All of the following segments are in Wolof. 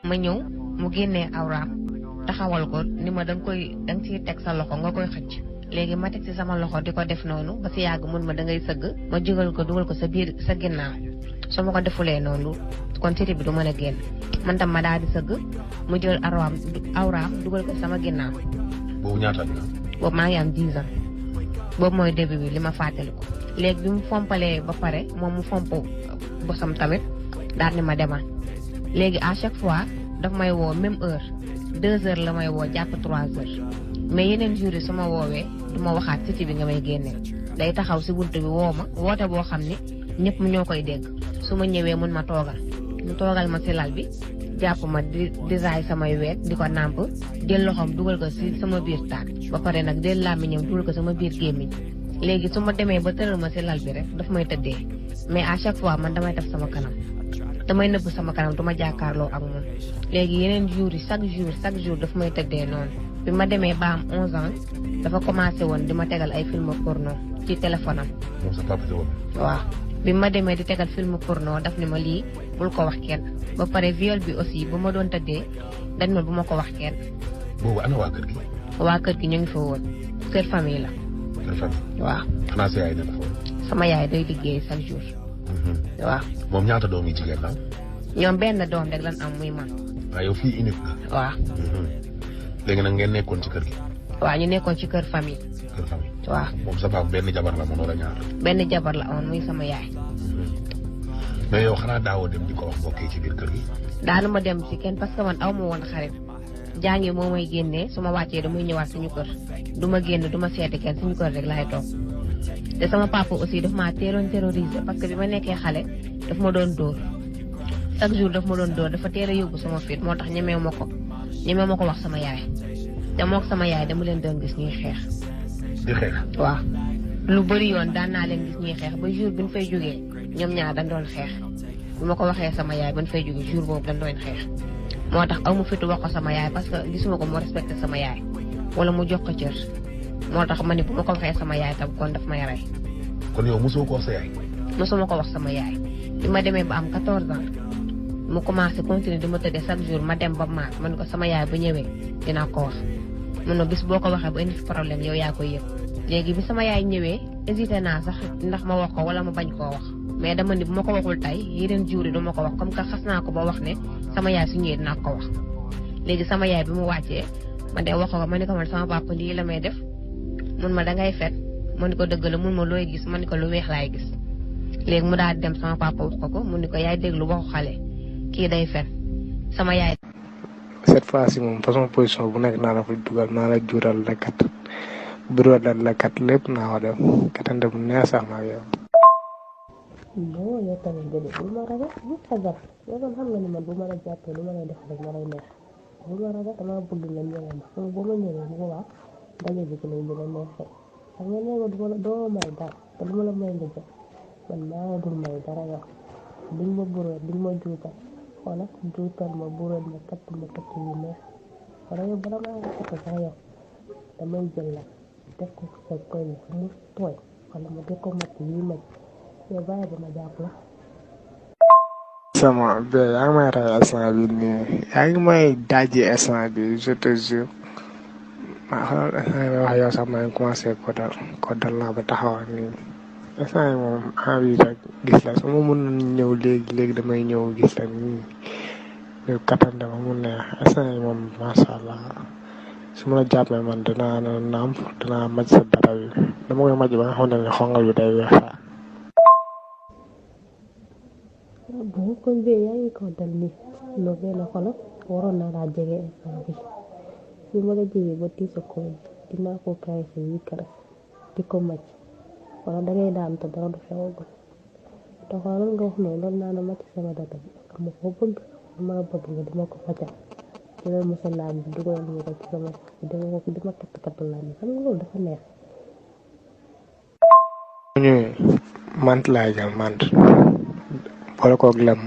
ma ñëw mu génnee awraam taxawal ko ni ma danga ciy teg sa loxo nga koy xëcc léegi ma teg ci sama loxo di ko def noonu ba si yàgg mun ma dangay sëgg ma jógal ko dugal ko sa biir sa ginnaaw su ma ko defulee noonu kon siti bi du mën a génn man tam ma daal di sëgg mu jël awraam dugal ko sama ginnaaw. boobu ñaata nga. boobu maa ngi am 10 ans boobu mooy début bi li ma fàttaliku léegi bi mu fompalee ba pare moom mu fomp bosam tamit daal ni ma demal léegi à chaque fois daf may woo même heure 2 heures la may woo jàpp 3 heures mais yeneen jours yi su ma woowee du ma waxaat siti bi nga may génneel day taxaw si buntu bi woo ma woote boo xam ni ñëpp ñoo koy dégg su ma ñëwee mun ma toogal mu toogal ma si lal bi jàpp ma di raay samay weet di ko nàmp jël loxoom dugal ko si sama biir taat ba pare nag jël làmmiñam dugal ko sama biir gémmiñ léegi su ma demee ba tëral ma si lal bi rek daf may tëddee mais à chaque fois man damay def sama kanam damay nëbb sama kanam du ma jàkkaarloo ak moom léegi yeneen jours yi chaque jour daf may tëddee noonu bi ma demee ba am 11 ans dafa commencé woon di ma tegal ay film porno ci téléphone am. moom sa papa woon. waaw bi ma demee di tegal film porno daf ni ma lii bul ko wax kenn ba pare viol bi aussi bu ma doon tëddee dañ ma bu ma ko wax kenn. boobu ana waa kër gi. waa kër gi ñu ngi fa woon kër famille la. kër famille. waaw. xanaa sa yaay ne dafa woon. sama yaay day liggéey chaque jour. waaw. moom ñaata doom yi jigéen la. ñoom benn doom rek lan am muy man. waaw yow fii unique nga. waaw. léegi nag ngeen nekkoon ci kër gi. waaw ñu nekkoon ci kër famille. kër famille. waaw. moom sa papa benn jabar la moom wala ñaar. benn jabar la amoon muy sama yaay. mais yow xanaa daawoo dem di ko wax mbokk yi ci biir kër gi. daanu ma dem ci kenn parce que man aw ma woon xarit jàngi moo may génnee su ma wàccee damay ñëwaat suñu kër du ma génn du ma seeti kenn suñu kër rek laay toog te sama papa aussi daf maa teeloon terroriser parce que bi ma nekkee xale daf ma doon dóor chaque jour daf ma doon dóor dafa teel a yóbbu sama fit moo tax ñemee ma ko wax sama yaay te mook sama yaay dama leen doon gis ñuy xeex. di xeex. waaw lu bëri yoon daan naa leen gis ñuy xeex ba jour bi ñu fay jógee ñoom ñaar dañ doon xeex bu ma ko waxee sama yaay ba ñu fay jógee jour boobu dañ doon xeex moo tax aw ma fitu wax ko sama yaay parce que gisuma ko mu respecté sama yaay wala mu jox ko cër moo tax ma ne bu ma ko waxee sama yaay tam kon daf may rey. kon yow mosoo ko wax sa yaay. mosuma ko wax sama yaay bi ma demee ba am 14 ans mu commencé continuer di ma tëddee chaque jour ma dem ba maat ma ne ko sama yaay bu ñëwee dinaa ko wax mun na bis boo ko waxee ba indi problème yow yaa koy yëg léegi bi sama yaay ñëwee hésité naa sax ndax ma wax ko wala ma bañ koo wax mais dama ni bu ma ko waxul tey yeneen jour yi du ma ko wax comme que xas naa ko ba wax ne sama yaay su ñëwee dinaa ko wax léegi sama yaay bi mu wàccee ma de wax ko ma ne ko man sama papa lii la may def mun ma dangay fet ma ni ko dëgg la mun ma looy gis ma ni ko lu weex laay gis léegi mu daal di dem sama papa wax ko mu ni ko yaay déglu waxu xale kii day fen sama yaay. cette fois ci moom façon position bu nekk naa la fa dugal naa la juural la kat bu doon la kat lépp naa ko def katante bu neex sax naa yow. non yow tamit déedéet bu ma ragal bu xagal yow man xam nga ni man bu ma la jàppee lu ma lay def rek ma lay neex bu ma ragal dama bëgg nga ñëwee ma xam bu ma ñëwee bu boobaa daje bi ci lay gën a neexee xam nga nee nga du ma la doo may dara te du ma la may nga jël man maa dul may dara yow diñ ma buróot diñ ma juutal xoola juutal ma buróot ma katt yu neex wala yow bala maa nga katt sax yow damay jël la def ko sa koy mu tooy wala ma def ko mat yi maj yow bàyyi ba ma jàpp la sama be yaa ngi may rey instant bi nii yaa ngi may dajji instant bi je te jure maa xoolal instant bi wax yow sax maa ngi commencé ko dal naa ba taxawal nii instant yi moom envie rek gis la su ma mën ñëw léegi damay ñëw gis la nii léegi kattan dama mu neex instant yi moom macha allah su ma la jàppee man dinaa naam dinaa maj sa dara bi dama koy maj ba nga xamante ne xongal bi day weex sax. bon kon bee yaa ngi ko dal nii loo benn xoolal waroon naa laa jege instant bi su ma la jege ba tiisa ko dinaa ko kaay sa yi kara di ko maj wala dangay daan te dara du xewagul te xoolal nga wax noonu loolu naa na màcc sama data bi dama ko bëgg dama bëgg nga dima ko fajal jëlal ma sa laaj bi dugalal ma ko ci sama dima katt laaj bi xam nga loolu dafa neex. ñëwee mant laay jël mant boole koog lem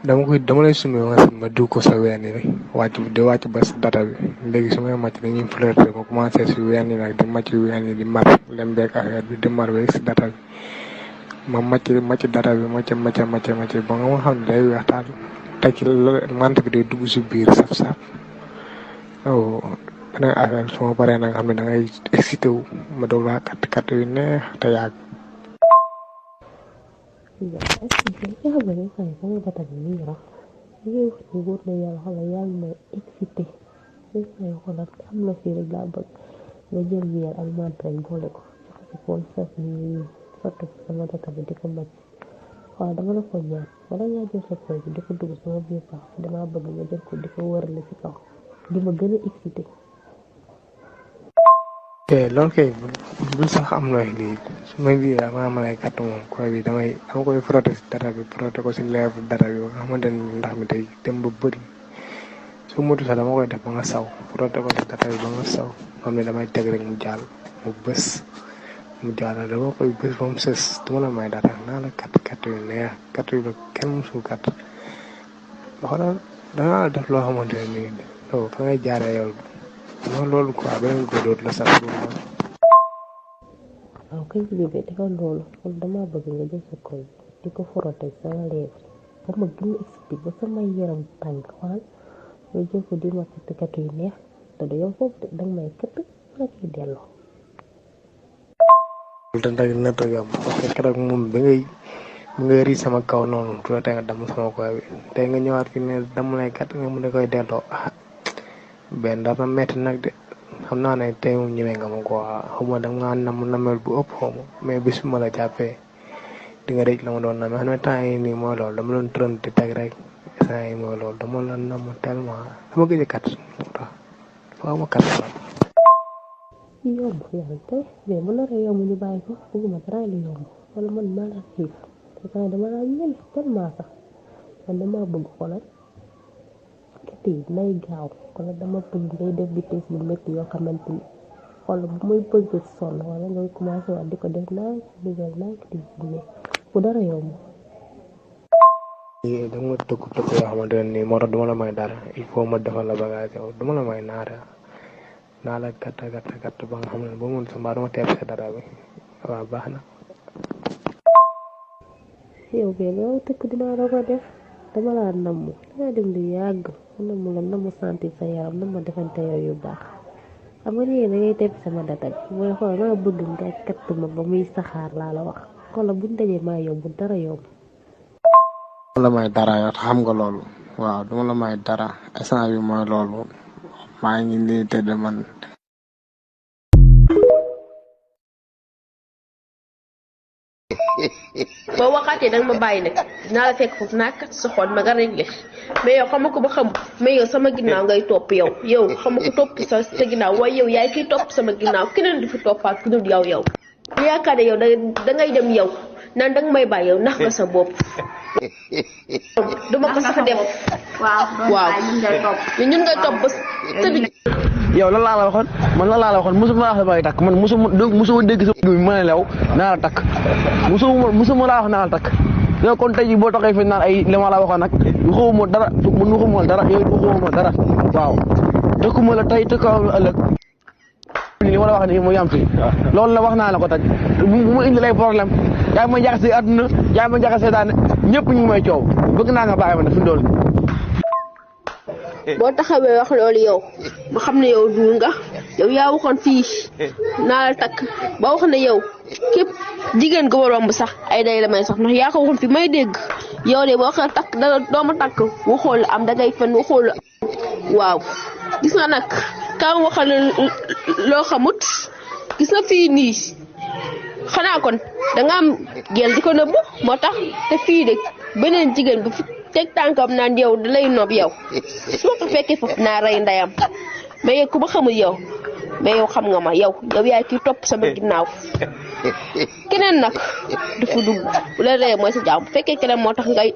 dama lay sumee nga si ma diw ko sa ween yi wàcc ba sa data bi léegi su may màcc dañuy flirté ma commencé si ween yi nag di màcc ween yi di mar lem beeg affaire bi di mar beeg si data bi ma màcc data bi màcc ba nga ma xam ne day weex taal teg mante bi day dugg si biir saf-saf yow beneen affaire su ma paree nag xam ne da ngay excité wu ma doog laa kat yu neex te yàgg. Ya, es que ya sama bata bi nii rax ngay wax ni wóor na yàlla xoolal yaa ngi may excité may xoolal am na fii rek laa bëgg nga jël biir ak mantrañ boole ko ci ko saf ni sotti sama bata bi di ko màcc waaw dama la ko ñaan wala ngaa jël sa koy bi di ko dugg sama biir pax dama bëgg nga jël ko di ko wërale ci kaw di ma gën a excité. loolu kay bul sax am looy lii su ma bii dama am ay kàtt moom koy bi dama koy frotté si dara bi frotté ko si lèvre dara bi nga xamante ni ndax mi day dem ba bëri su motu sax dama koy def ba nga saw frotté ko si dara bi ba nga saw xam ne damay teg rek mu jàll mu bës mu jàll dama koy bës ba mu sës duma la may dara naa la kàtt yu neex kàtt yu la kenn musul kàtt xoolal danaa la def loo xamante ne nii yow fa ngay jaaree yow non loolu quoi beneen góor dootu la sax waaw kay bébé defal loolu kon dama bëgg nga jël sa koy di ko frotté sama lèvre ba ma gën a excité ba sama yaram tàng xool nga jël ko di ma kat yu neex te du yow foofu danga may këtt la ciy delloo. te nag nett yomb parce que keroog moom bi ngay rii sama kaw noonu tuuti tey nga damm sama koy bi tey nga ñëwaat fi ne damm lay kat nga mun a koy delloo benn dafa metti nag de xam naa ne tey moom ñëwee nga ma ko xawma da nga namel bu ëpp xawma mais bis bu ma la jàppee di nga rëcc la ma doon namee xam ne temps yi nii mooy loolu dama doon tërën di teg rek temps yi mooy loolu dama la nam tellement dama gëj a kat moo tax faaw ma kat la yomb yàlla te mais mën na la yomb ñu bàyyi ko bëgguma dara lu yomb wala man maa la xiif te quand dama la ñëw tellement sax man dama bëgg xoolal kete yi nay gaaw kon dama bëgg ngay def vitesse bu métti yoo xamante ni xoolal bu muy bëgg sonn wala ngay commencé waat di ko def naaj dugal naaj di dugal bu dara yomb. da nga tëkk yoo xamante ne nii moo tax duma la may dara il faut ma defal la bagage yow duma la may naara naa la gàtt ba nga xam ne ba mun sa mbaa dama teeb sa dara bi waaw baax na. yow bee yow tëkk dinaa la ko def dama laa namm dinaa dem lu yàgg namm la namm sentir sa yaram namm defante yow yu baax xam nga nii da ngay teeb sama data bi mooy xool maa bëgg nga katt ma ba muy saxaar laa la wax xoolal buñ dajee maa yomb dara yomb. duma la may dara yow xam nga loolu waaw duma la may dara instant bi mooy loolu maa ngi nii tëdd man. boo waxaatee danga ma bàyyi nag dinaa la fekk foofu naa kat sa xol ma nga réglé mais yow xama ko ba xam mais yow sama ginnaaw ngay topp yow xama ko topp sa ginnaaw waaye yow yaay kiy topp sama ginnaaw keneen du fi toppaat ku dul yow ñu yaakaar ne yow dangay dem yow naan danga may bàyyi yow nax nga sa bopp duma ko sax def waaw ñun ngay topp ba tëdd. yow lan laa la waxoon man lan laa la waxoon mosuma laa wax damay takk man mosuma dégg sa dugub bi ma ne lew naa la takk mosuma laa wax naa la takk yow kon tey jii boo taxee fi naan ay li ma la waxoon nag waxuma dara man waxuma dara yow waxuma dara waaw tëkkuma la tey tëkkuma la ëllëg li ma la wax nii mu yam fi loolu la wax naa la ko tey bu ma indi lay problème yaa ma jaxase àdduna yaa ma jaxase daane ñëpp ñu ngi may coow bëgg naa nga bàyyi ma ne fi ndool boo taxawee wax loolu yow ma xam ne yow duul nga yow yaa waxoon fii naa la takk ba wax ne yow képp jigéen gu ma romb sax ay day la may sax ndax yaa ko waxoon fi may dégg yow de boo ko takk danga dooma takk waxoo la am dangay fen waxoo la waaw gis nga nag kaam waxal loo xamut gis nga fii nii xanaa kon danga am gel di ko nëbbu moo tax te fii de beneen jigéen bu fi teg tànkam naan yow da lay nob yow su ma ko fekkee foofu naa rey ndeyam mais yow ku ma xamul yow mais yow xam nga ma yow yaay kii topp sama ginnaaw keneen nag du fa dugg bu la reyee mooy sa jaam bu fekkee keneen moo tax ngay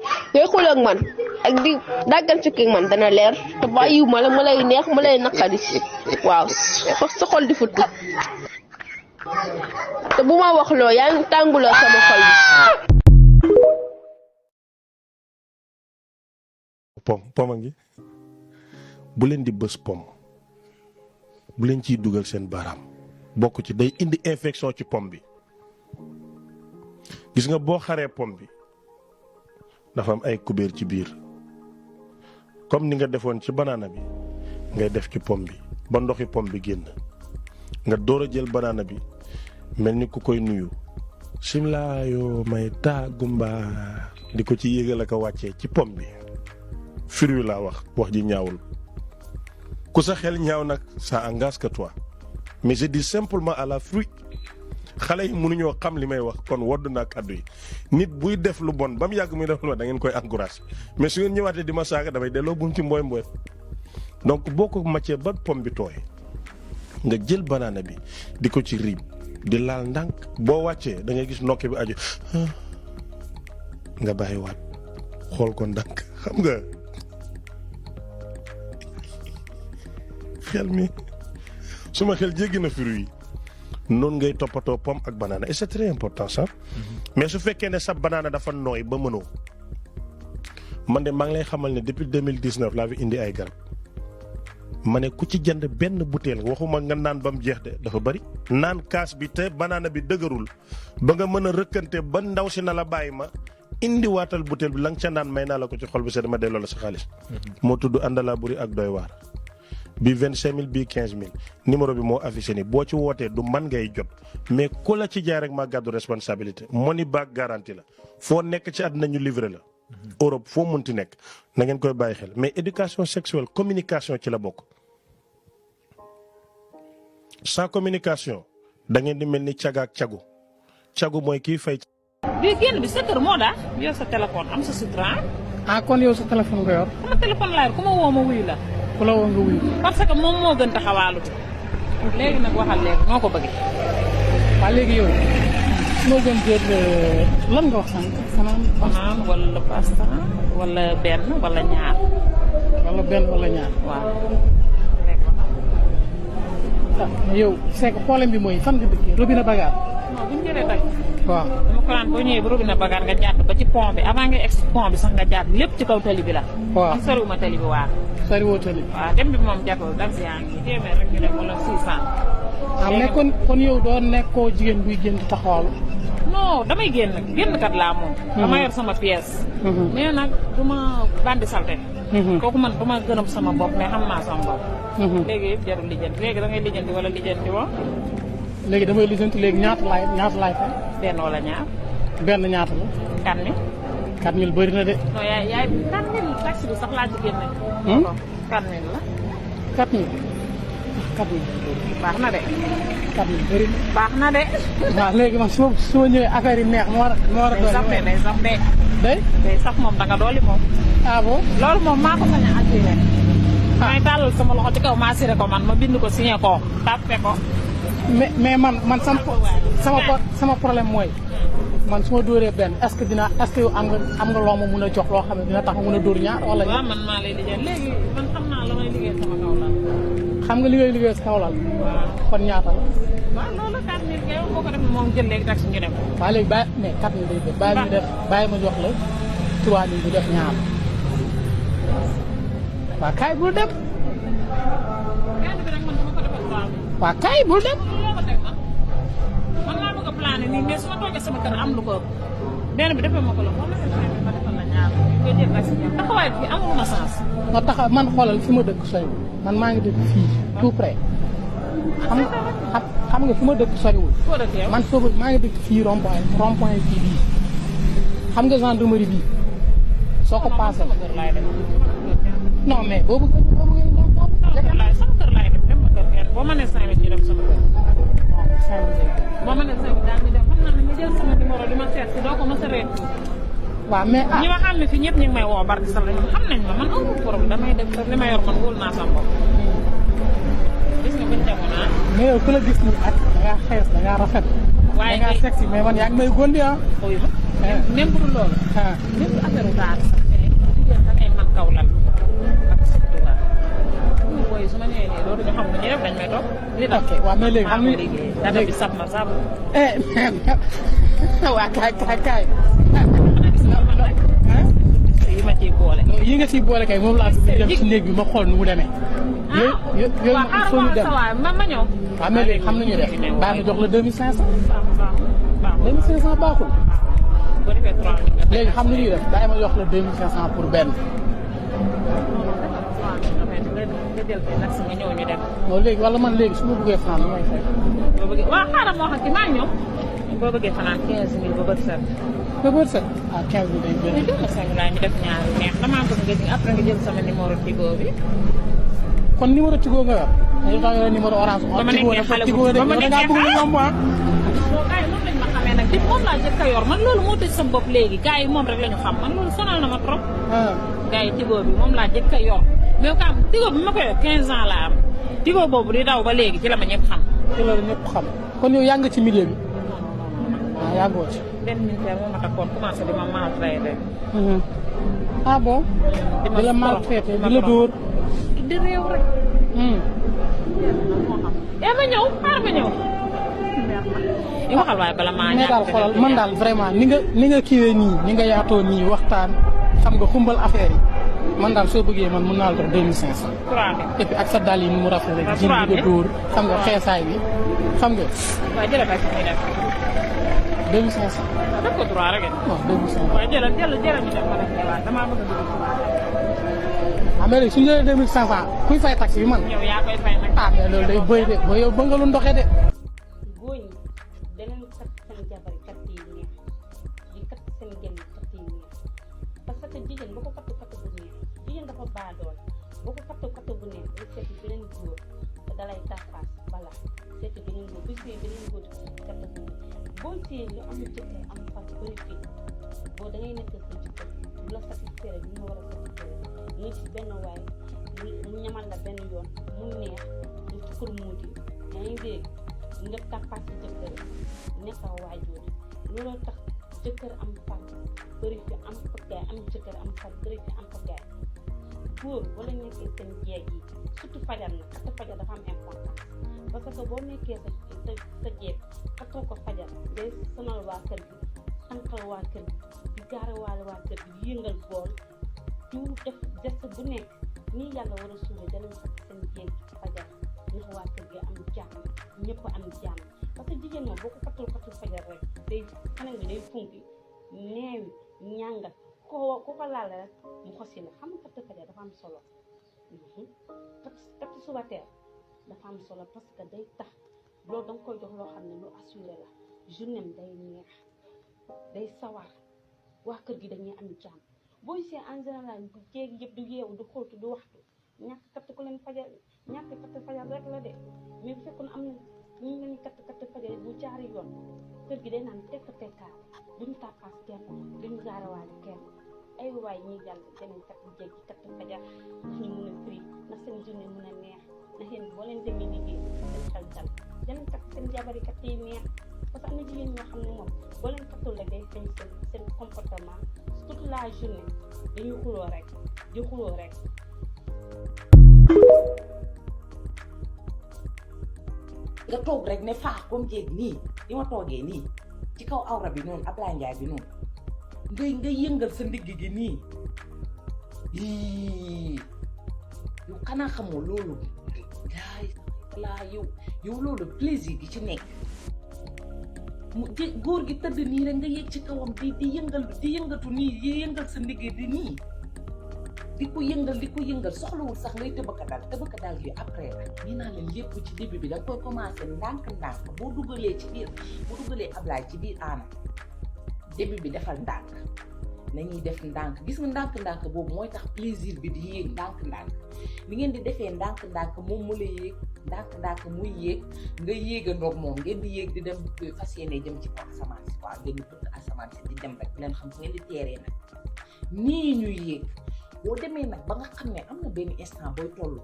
xool ak man ak di dàggal fekk man dana leer te bàyyiwu ma la ma lay neex ma lay naqari waaw sa xol di futu te bu ma wax loo yaa ngi tànguloo sama xol bi. pom a ngi bu leen di bës pom bu leen ciy dugal seen baaraam bokk ci day indi infection ci pom bi gis nga boo xaree pom bi dafa am ay kubéer ci biir comme ni nga defoon ci banaana bi ngay def ci pomme bi ba ndoxi pomme bi génn nga door a jël banaana bi mel ni ku koy nuyu simlaayoo may taagumba di ko ci yéegal ak a wàccee ci pomme bi fruit laa wax ji ñaawul ku sa xel ñaaw nag ça engage que toi mais je dis simplement à la fruit xale yi mënuñoo xam li may wax kon wodd naa kàddu yi nit buy def lu bon ba mu yàgg muy def lu bon da ngeen koy encouragé mais su ngeen ñëwaatee di ma saaga damay delloo buum ci mbooy mbooy donc boo ko màccee ba pomme bi tooy nga jël banaana bi di ko ci riib di laal ndànk boo wàccee da ngay gis nokki bi aju nga bàyyiwaat xool ko ndànk xam nga xel mi suma xel jéggi na fruit yi noonu ngay toppatoo pomme ak banaana et c'est très important ça mais su fekkee ne sa banaana dafa nooy ba mënoo man de maa ngi lay xamal ne depuis 2019 laa fi indi ay garab ma ne ku ci jënd benn butéel waxuma nga naan ba mu jeex de dafa bari naan kaas bi te banaana bi dëgërul ba nga mën a rëkkante ba ndaw si na la bàyyi ma indi waatal butéel bi la nga ca naan may naa la ko ci xol bi see dama delloo la sa xaalis moo tudd àndalaa buri ak doy waar bi 25000 bii 15000 numéro bi moo affiché ni boo ci wootee du man ngay jot mais ku la ci jaay rek maa gàddu responsabilité money back garantie la foo nekk ci àddina ñu livré la Europe foo munti nekk na ngeen koy bàyyi xel mais éducation sexuelle communication ci la bokk sans communication da ngeen di mel ni caga ak cagu mooy kii fay. bii génn bi sa kër moo daa yor sa téléphone am sa sutura. kon yow sa téléphone nga yor. sama téléphone laa yor ku ma woo ma wuyu la. ku la woo nga wuyu. parce que moom moo gën taxawaalu léegi nag waxal léegi moo ko bëggee. waaw léegi yow moo gën jël lan nga wax sànq. fanaan wala pasta wala benn wala ñaar. wala ñaar. waaw. yow c'est que problème bi mooy fan nga dëkkee robinet Bagar. non bu ñu jëlee tey. waaw dama ko naan boo ñëwee ba robinet Bagar nga jàdd ba ci pont bi avant nga egg si pont bi sax nga jàdd lépp ci kaw tali bi la. waaw man soriwuma tali bi waaw. soriwoo tali. waaw dem bi moom jatul dam si yaa ngi téeméer rek ñu dem wala 600. mais kon yow doo nekkoo jigéen buy génn di taxawal. non damay génn kat laa moom. dama yor sama pièce. mais nag du ma bandi salte. kooku man du ma gënam sama bopp mais xam naa sama bopp. léegi yëpp jarul lijjanti léegi da ngay lijjanti wala lijjanti woo. léegi damay lijjanti léegi ñaata laay fay. benn wala ñaar. benn ñaata la. 4000. 4000 bëri na de. non yaay 4000 taxi bi sax laa ci génne. 4000 la. 4000. 4000. baax na de. 4000 bëri na. baax na de. waaw léegi man su ma ñëwee affaire yi neex ma war a day sax de day sax de. day sax moom danga dooli moom. ah bon loolu moom maa ko sañ a assuré. may tàllal sama loxo ci kaw ma assuré ko man ma bind ko signé ko tàppe ko. mais man sama problème mooy man su ma dóoree benn est-ce que yow am nga loo ma mun a jox loo xam ne dina tax ma mun a dóor ñaar wala. waaw man maa lay liggéey léegi man xam naa la may liggéey sama kaw lal. xam nga li ngay liggéey sa kaw lal. waaw kon ñaata la. waaw loolu 4000 kay boo ko def moom jël léegi tax ñu dem. waaw léegi mais 4000 day def bàyyi ma jox la 3000 bi def ñaar. waaw kaay bul dem. waaw kaay bul dem. man maa bëgg a plané nii mais su ma toogee sama kër am lu ko ëpp. benn bi defee ma ko la moom ma defal la ñaar nga jël taxi ñaar taxawaay bi amul na sens. ma taxaw man xoolal fi ma dëkk soriwul man maa ngi dëkk fii tout près xam nga fi ma dëkk soriwul. foo dëkk yow man foofu maa ngi dëkk fii rond point fii bii xam nga gendarmerie bii soo ko paasee. sama kër laay dem. non mais boobu sama kër laay dem ma kër kenn boo mënee 5 minutes ñu dem sama kër. boo mënee 5 minutes daal ñu dem xam naa ne ñu jël sama numéro di ma seet si doo ko mos a réer. waaw mais ñi ma xam ne fii ñëpp ñu ngi may woo barke sax lañu xam nañ ma man amul problème damay def li ma yor man wóolu naa sama bopp. gis nga buñ demoon ah. mais yow ku la gis nii ak da ngaa xees da ngaa rafet. waaye da ngaa sexy mais man yaa ngi may gondi ah. ooy ma même bu dul loolu. ah lépp affaire u taar sax mais jigéen da ngay man kaw lal ak surtout waaw. suñu booy su ma ñëwee nii loolu ñu xam ne ñu def dañ may topp. li tax ok waaw mais léegi xam nga data bi sab na sab. waa kaay. yi ma ciy boole. yi nga ciy boole kay moom laa fi dem ci néeg bi ma xool nu mu demee. yooyu waaw il faut ñu dem ma ñëw. waaw mais léegi xam nañu def baa ma jox la 2500. baax 2500 baaxul. boo defee 3000 léegi xam nañu def bàyyi ma jox la 2500 pour benn. nga jël fi nag si nga ñëw ñu dem. non léegi wala man léegi su ma bëggee fanaan lu may fay. boo bëggee waaw xaaral moo xam ci maa ñëw boo bëggee fanaan 15000 ba bët set. ba bët set ah 15000 day bëri. mais jox ma 5000 ñu def ñaari neex damaa bëgg nga ji après nga jël sama numéro Tigo bi. kon numéro Tigo nga yor. dañu tax nga numéro orange. ba ma nekkee xale bu ba ma nekkee xale bu yomb ah. boo gars yi moom lañ ma xamee nag dip moom laa jëkk a yor man loolu moo tëj sama bopp léegi gars yi moom rek la ñu xam man loolu sonal na ma trop. gars yi Tigo bi moom laa jëkk a yor mais quand Tigo bi ma ko yor 15 ans laa am Tigo boobu di daw ba léegi ci la ma ñëpp xam. ci la ñëpp xam kon yow yaa ngi ci milieu bi. ah yàggoo ci. benn militaire moo ma takkoon commencé di ma maltraité. ah bon. di la maltraité di la dóor. di réew rek. yaa ma ñëw xaaral ma ñëw. li waxal waaye bala maa mais daal xoolal man daal vraiment ni nga kiiwee nii ni nga yaatoo nii waxtaan xam nga xumbal affaire yi man daal soo bëggee man mun naa la dox 2500. 3000 et puis ak sa dàll yi ni mu rafet rek. 3000 ji bi nga dóor xam nga xeesaay bi xam nga. waaw jërëjëf ak muy def. 2500. waaw def ko 3 rek. non 2500. waaw jërëjëf ñu def ma def waaw damaa bëgg a dugg. ah mais léegi suñu jëlee 2500 kuy fay taxi bi man. yow yaa koy fay nag. ah mais loolu day bëy de ba yow ba nga lu ndoxee de. góor ñi danañ kat seen jabar kat yi neex di kat seen genn kat yi neex parce que jigéen boo ko kattu kattu bu neex jigéen dafa baadool boo ko kattu kattu bu neex day seeti beneen góor te dalay tàppaas bala seeti beneen góor bu see beneen góor kattu bu neex boo see lu amul jëkkër am fas bëri fii boo da ngay nekk sa jëkkër bu la satisfaire bi nga war a satisfaire nga ci benn waay mu ñamal la benn yoon mu neex mu sukkur muuti yaa ngi dégg nga tàppaat ci jëkkër nekk waajur looloo tax jëkkër am far bëri fi am pagaay am jëkkër am far bëri fi am pagaay góor wala nekkee seen jeeg yi surtout fajar na katt fajar dafa am importance parce que boo nekkee sa jeeg kattoo ko fajar day sonal waa kër gi tànqal waa kër gi di gaarawaale waa kër gi yëngal bool du def geste bu nekk nii yàlla war a suulee danañ fekk seen jeeg ci fajar ndax waa kër gi am jàmm ñëpp am jàmm parce que jigéen moom boo ko kattul fajar rek day xanaa bi day funki neewi ñàngal ko ko laal rek mu xosi la xam nga kattu fajar dafa am solo kattu suba teel dafa am solo parce que day tax loolu danga koy jox loo xam ne lu assuré la journée day neex day sawar waa kër gi dañuy am jàmm booy see en général jéegi yëpp du yeewu du xóotu du waxtu ñàkk kattu ko leen fajar ñàkk kattu fajar rek la de mais bu fekkoon am na ñu ngi leen kattu fajar bu jaari yoon kër gi day naan tekk tekkaar duñu tàppaas kenn duñu gaarawaale kenn ay waay ñuy jàll deneen kattu jéeg yi kattu fajar ndax ñu mun a firi ndax seen journée mun a neex ndax yéen boo leen demee liggéey seen xel dal deneen kat seen jabari kat yi neex parce que am na jigéen ñoo xam ne moom boo leen kattul rek day feeñ seen comportement toute la journée dañuy xuloo rek di xuloo rek. nga toog rek ne faax comme jéeg nii di ma toogee nii ci kaw awra bi noonu Ablaye Ndiaye bi noonu ngay yëngal sa ndigg gi nii yow xanaa xamoo loolu laa yow loolu plaisir gi ci nekk mu góor gi tëdd nii rek nga yëg ci kawam di yëngatu nii di yëngal sa ndigg di nii di ko yëngal soxlawul sax ngay tëbaka dal yi après la nii naa leen lépp ci début bi da nga koy commencé ndànk boo dugalee Ablaye ci biir aana début bi defal ndànk nañuy def ndànk gis nga ndànk boobu mooy tax plaisir bi di yéeg ndànk ni ngeen di defee ndànk moom mu la yéeg ndànk muy yéeg nga yéegandoog moom ngeen di yéeg di dem fas yéene jëm ci kaw asamaan si waaw ngeen di bëgg asamaan si di dem rek leen xam ngeen di teeree nag nii ñuy yéeg boo demee nag ba nga xam ne am na benn instant booy toll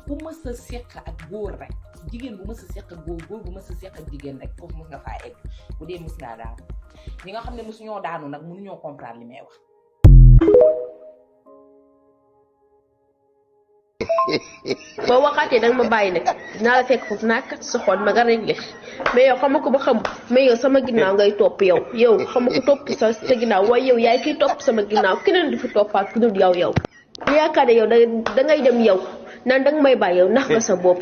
ku mës a seq ak góor rek jigéen bu mës a seq ak góor bu mës a seq ak jigéen rek foofu mës nga faa egg bu dee mës ngaa daanu ñi nga xam ne mësuñoo daanu nag mënuñoo comprendre li may wax. boo waxaatee danga ma bàyyi nag dinaa la fekk foofu naa kat sa xol ma nga réglé mais yow xam ko ba xam mais yow sama ginnaaw ngay topp yow xam ko topp sa ginnaaw waaye yow yaay kiy topp sama ginnaaw keneen du fi toppaat ku dul yow yaakaar ne yow dangay dem yow naan danga may bàyyi yow nax nga sa bopp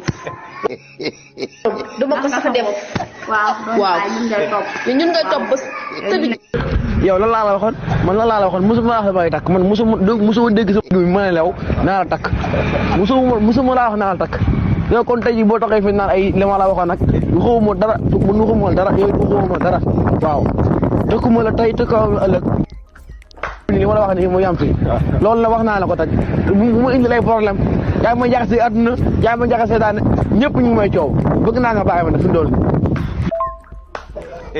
duma ko sax def waaw ñun ngay topp ba tëdd yow lan laa la waxoon man lan laa la waxoon musuma laa wax damay takk man musuma dégg sa bi ma ne lew naa la takk musuma laa wax naa la takk yow kon tey jii boo taxee fi naan ay li ma la waxoon nag waxuma dara waxuma dara yow waxuma dara waaw tëkkuma la tey tëkkuma la ëllëg li ma la wax nii mu yam fi loolu la wax naa la ko tey bu ma indi lay problème yaa ma jaxase àdduna yaa ma jaxase daane ñëpp ñu may coow bëgg naa nga bàyyi ma nag fi dool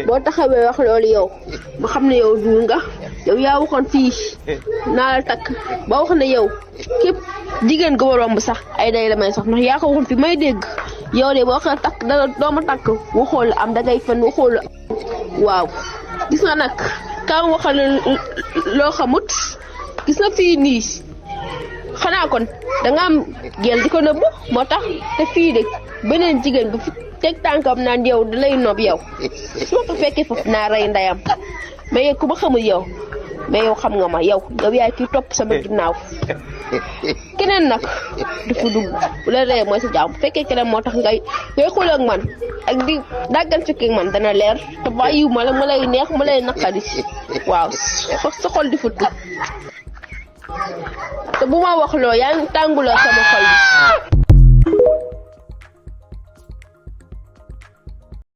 boo taxawee wax loolu yow ma xam ne yow duul nga yow yaa waxoon fii naa la takk ba wax ne yow képp jigéen ga ma romb sax ay day la may sax ndax yaa ko waxoon fi may dégg yow de boo waxee takk danga dooma takk waxoo la am dangay fen waxoo la waaw gis nga nag kam waxal loo xamut gis nga fii nii xanaa kon danga am gel di ko nëbb moo tax te fii de beneen jigéen bu fi teg tànkam naan yow da lay nob yow su ma ko fekkee foofu naa rey ndeyam mais yow ku ma xamul yow mais yow xam nga ma yow yaay kii topp sama ginnaaw keneen nag dafa dugg bu la ree mooy sa jaam bu fekkee keneen moo tax ngay xuloo ak man ak di dàggal fekk ak man dana leer te bàyyiwu ma la mu lay neex mu lay naqari waaw sa xol di futt te bu ma wax loo yaa ngi tànguloo sama xol bi